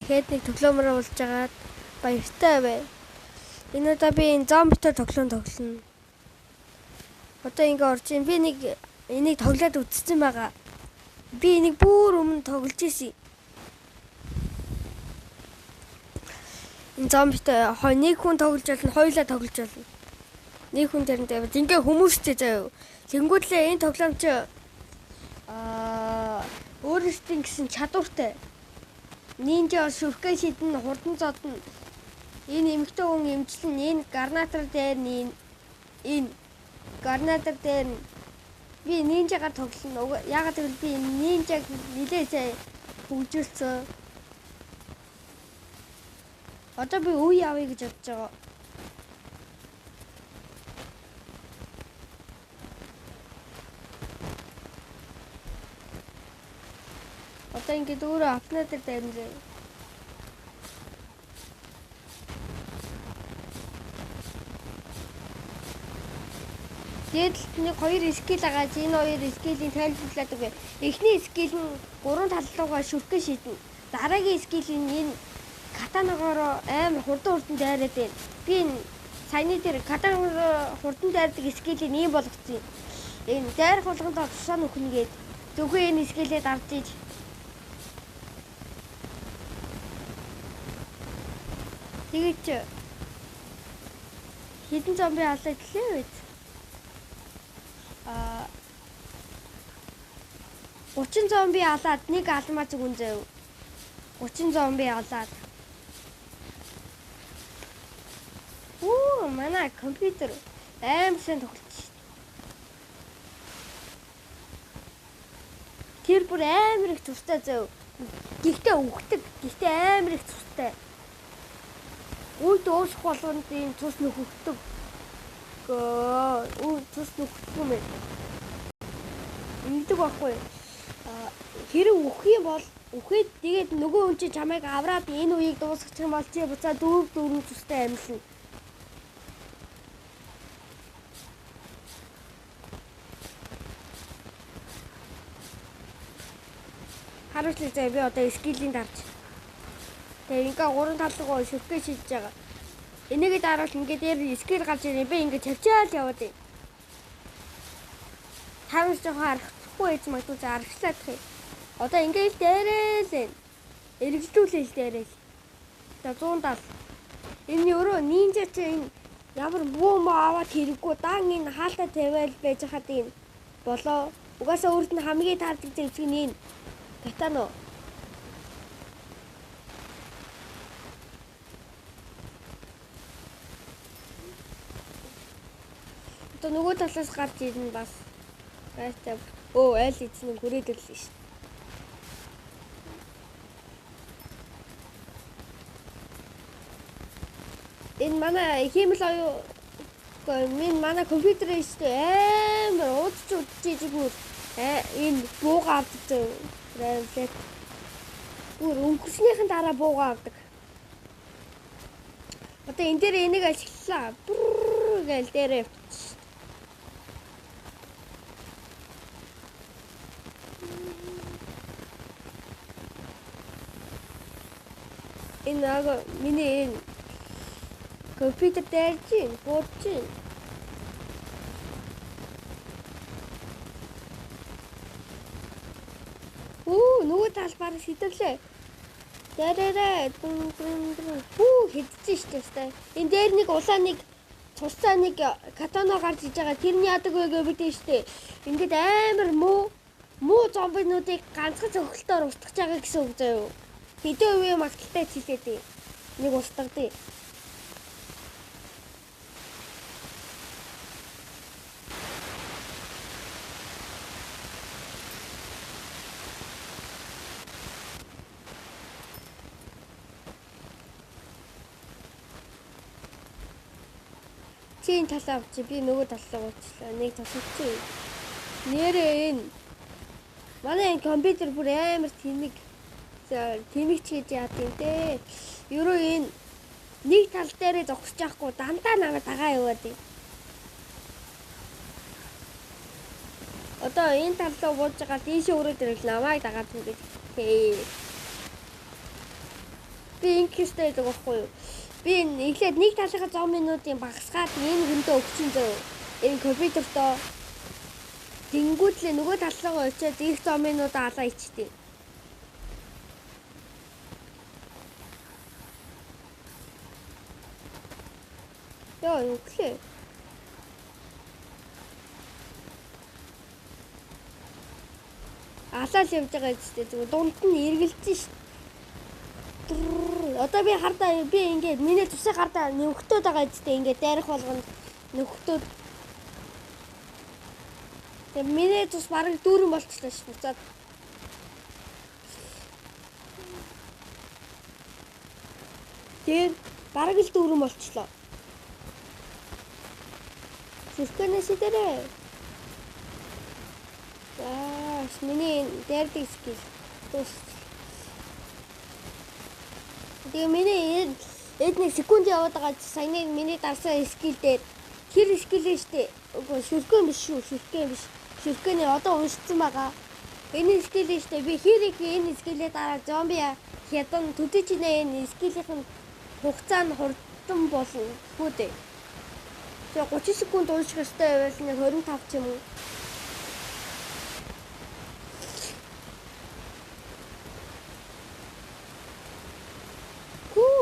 Тэгэхэд нэг тоглоомоор болж байгаад баяртай бай. Энэ удаа би энэ зомбитой тоглоом тоглоно. Одоо ингээ орж ин би нэг энийг тоглоод үзсэн байгаа. Би энийг бүр өмнө тоглож исэн. Энэ зомбитой нэг хүн тоглож болно, хоёулаа тоглож болно. Нэг хүн тэрнтэй яваад ингээ хүмүүстэй заяа. Тэнгүүтлээ энэ тоглоом чи өөрөөсөө гэсэн чадвартай. Нинжа шүрхээ шидэн, хурдан зодно. Энэ эмэгтэй хүн эмчлэн, энэ гарнатар дээр нь энэ гарнатар дээр нь би нинжагаар тоглоно. Яагаад гэвэл би нинжаг нилээ сайн хөгжүүлсэн. Одоо би үе явъя гэж бодож байгаа. Одоо ингээд өөрөө апнаа дээр дайрна заяа. Дээдэлт нэг хоёр skill байгаа. Энэ хоёр skill ийг тайлбарлаад өгье. Эхний skill нь гурван тал руугаа шүрхээ шидэнэ. Дараагийн skill нь энэ катанагоор амар хурдан дайраад байна. Би энэ саяны дээр катанагоор хурдан дайрдаг skill ийг ийм болгоцсон юм. Энэ дайрах болгонд тусаа нөхнө гээд зөвхөн энэ skill ээ дарж иж тэгэж хэдэн зомби алаад гэлээ вэ? 30 зомби алаад нэг алмаз өгөн заяа. 30 зомби алаад. Манай компьютер амар сайн тоглож шít. Тэр бүр амар их цустай заяа. Гэхдээ үхдэг. Гэхдээ амар их цустай. Үйд уусах болгонд ийм цус нөхөгдөг. Цус нөхдөг юм ээ. Ингэдэг байхгүй. Хэрэг үхэх юм бол үхээд тэгээд нөгөө хүн чинь чамайг авраад энэ үеийг дуусгах юм бол чи буцаа дөрөв цустай амьлна. Харуулъя заяа би одоо skill ийн дарж. Тэгээ ингээ гурван тал руу шүрхээ шидэж байгаа. Энийгээ дарвал ингээ дээр skill гарч ирээ. Би ингээ чавчаал яваад байна. Харуулж жоохон аргачихгүй байж магадгүй за аргачлаадах юм. Одоо ингээ ил дээрээ л байна. Эргэлдүүлээ ил дээрээ л. За 170. Энэ өөрөө нинжа чи энэ ямар буу мó аваад хэрэггүй дан энэ хаалтаа тавиал байж хаад юм болоо. Угаасаа өөрт нь хамгийн таардаг зэвсэг нь энэ катано. Одоо нөгөө талаас гарч ирнэ бас. Айтай. Айл эзэн хүрээд ирлээ шүү. Энэ манай хиймэл оюу минь манай компьютер шүү дээ. Амар уудч удаж бүр энэ бууга авдаг зөө. Бүр өнгөрснийхэн дараа бууга авдаг. Одоо энэ дээр энийг ашиглалаа. Бүр гээл дээрээ явчих. Энэ ага миний энэ компьютер дайрж байна, буудаж байна. Нөгөө талбар сэтэрлээ. Дээрээ дүн дүн дүн. Хэдэж штэ өстэй. Энэ дээр нэг улаан нэг цусцаа нэг катана гарч иж байгаа. Тэрний яадаг вэ гэж мэдэн штэ. Ингээд амар муу зомбинуудыг ганцхан цохилтоор устгах байгаа гэсэн үг заяа. Хэдэн үеийн магадaltaй чилээд нэг устгадээ. Чи энэ талаа авчи, би нөгөө талаа уучлаа. Нэг тусалчих. Нэрээ энэ манай энэ компьютер бүр амар тэнэг. За тэнэгч гэж яад юм те. Ерөө энэ нэг тал дээрээ зогсож яахгүй дандаа намайг дагаа яваад юм. Одоо энэ тал руу бууж байгаа дээшээ өрөөд ирэл намайг дагаад түгээд. Хээ. Би ингэх ёстой байдаг байхгүй юу? Би эхлээд нэг талынхаа зомбинуудын багасгаад энэ хүндээ өгчин зөө. Энэ компьютертоо тэнгүүтлээ нөгөө талруу очиад их зомбинуудаа алаа ичдэг. Яа, өглөө. Алаал явж байгаа зү зүгээр дунд нь эргэлж шít. Одоо би хардаа би ингээд миний цусыг хардаа нөхтөөд байгаа зү ингээд дайрах болгонд нөхтөөд. Тэгээ миний цус бараг дүүрэн болчихлоо ш буцаад. Тэр бараг л дүүрэн болчихлоо. Зүрхэнээс идэрээ. Аа, миний дайрдаг skill дуусчихлаа. Тэгээ миний эд нэг секунд яваад байгаа саяны миний дарсан skill дээр тэр skill нь штэ. Үгүй шүрхэн биш шүү, шүрхэн биш. Шүрхэний одоо уншсан байгаа. Энэ skill нь штэ. Би хэр их энэ skill ээ дараа зомби хядан төдий чинээ энэ skill ийн хугацаа нь хурдан болно гэхүү дээ. Тэгээ 30 секунд унших ёстой байвал нэг 25 ч юм уу.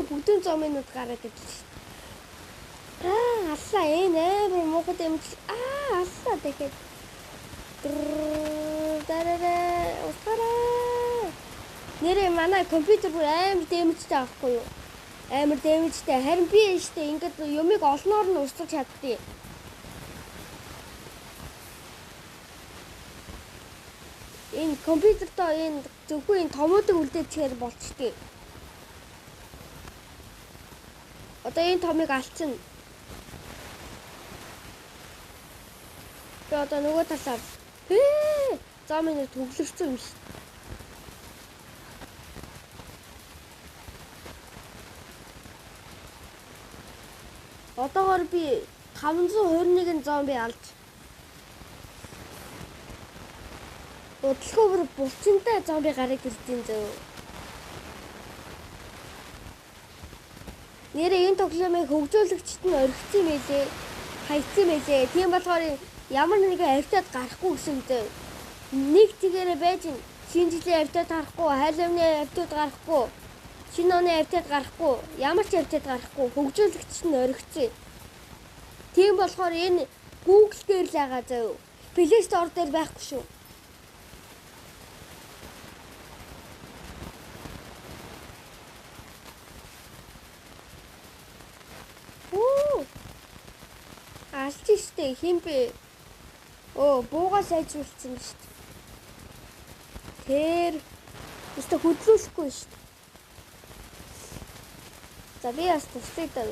Бүгдэн зомбинууд гараад ирлээ шүү дээ. Аа, аллаа энэ амар муухай дэмжил. Аа, аллаа дахиад. Дараараа, устгараа. Нэрээ манай компьютер бүр амар дэмжтэй байхгүй юу? Амар дэмжтэй. Харин би шүү дээ ингээд юмыг олноор нь устгах чаддیں۔ Энэ компьютертоо энэ зөвхөн энэ томуудыг үлдээчихээр болчтой. Одоо энэ томыг алдсан. Би одоо нөгөө талаар зомбинууд төвлөрсөн юм шүү. Одоогоор би 521 зомби алж. Удалгүй бүр булчинтай зомби гараад ирж байна зөө. Нэрээ энэ тоглоомыг хөгжүүлэгчд нь орхисон юм байлээ. Хайцсан юм байлээ. Тийм болохоор ямар нэгэн авьтаад гарахгүй гэсэн үг зөө. Нэг зэгээрээ байж шинэ жилийн авьтаад гарахгүй, хайлвны авьтаад гарахгүй, шинэ оны авьтаад гарахгүй, ямар ч авьтаад гарахгүй хөгжүүлэгчд нь орхисон. Тийм болохоор энэ Google дээр л байгаа зөө. Play Store дээр байхгүй шүү. Алж штэ хин бэ? Оо, буугаа сайжруулсан юм штэ. Тэр өстө хөдлүүлэхгүй штэ. За би бас туслая даа.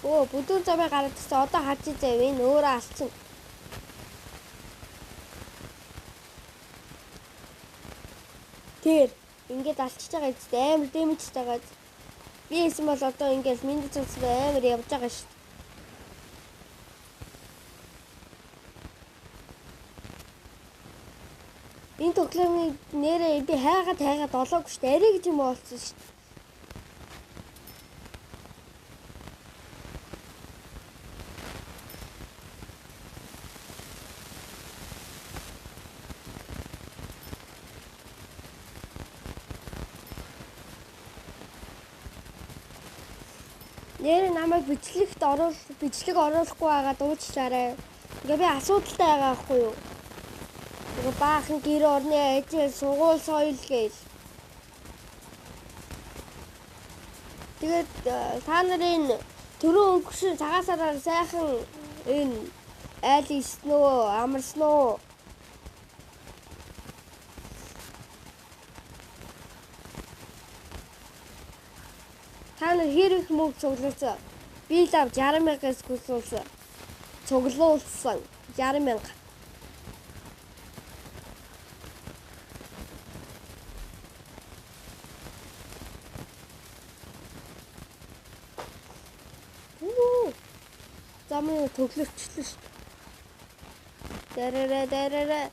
Оо, бүдүүн зомбиг гараад ирсэн. Одоо харж заяа энэ өөрөө алчихна. Тэр ингээд алчиж байгаа зү амар дэмжиж байгаа. Би хийсэн бол одоо ингээл миний цуц амар явж байгаа шүү дээ. Энэ тоглоомыг нэрээ би хайгаад олоогүй шүү дээ. Арай гэж юм олсон шүү дээ. Нэр намайг бичлэгт бичлэг оруулахгүй байгаа дуучлаарай. Ингээ би асуудалтай байгаа байхгүй юу? Тэгээ баахан гэр орны ажил, сургууль, соёл гээл. Тэгээд та нарын түрүү өнгөрсөн цагаан сараар сайхан энэ айл исэн үү, амарсан уу? Та нар хэр их мөнгө цуглуулсан? Би л ав 60 мянгаас цуглуулсан. Цуглуулсан 60 мянга. Замын төглөрчлөө шүү. Дараараа дараараа.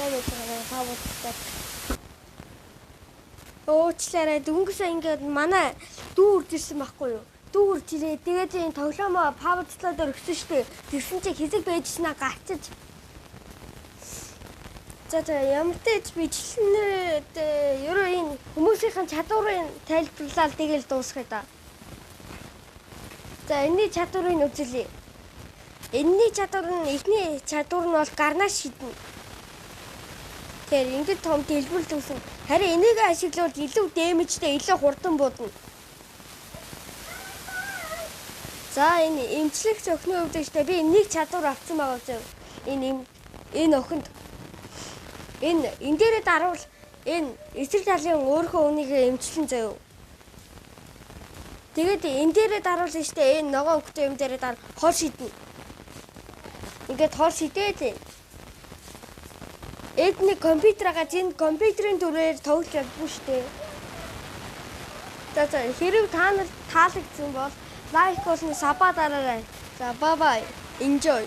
Damage байгаа power attack. Уучлаарай, дөнгөсөө ингээд манай дүү үрж ирсэн байхгүй юу? Дүү үрж ирээ. Тэгээд энэ тоглоомоо power slot дээр өгсөн шүү дээ. Тэгсэн чинь хэсэг байжснаа гарчиж. За, ямар ч тач бичлэнээр ерөө энэ хүмүүсийн чадварын тайлбарлаад тэгэл дуусгая да. За, энэний чадварыг үзүүлье. Энэний чадвар нь, эхний чадвар нь бол гарнаас шиднэ. Тэгэхээр ингээд том дэлбэр үүсэн. Харин энийг ашиглавал илүү damage тэй, илүү хурдан будна. За, энэ эмчлэгч охины хувьд штэ би нэг чадвар авсан байгаа зөө. Энэ охинд энэ дээрээ дарвал энэ эсрэг талын өөрийнхөө үнийг эмчлэн заяа. Тэгээд энэ дээрээ дарвал штэ энэ ногоон өнгөтэй юм дээрээ дар хол шиднэ. Ингээд хол шидээд эдний компьютер байгаа чинь компьютерийн дүрээр тоглож явдгүй штэ. За, хэрэг та нар таалагдсан бол like болон sub аа дараарай. За, bye bye. Enjoy.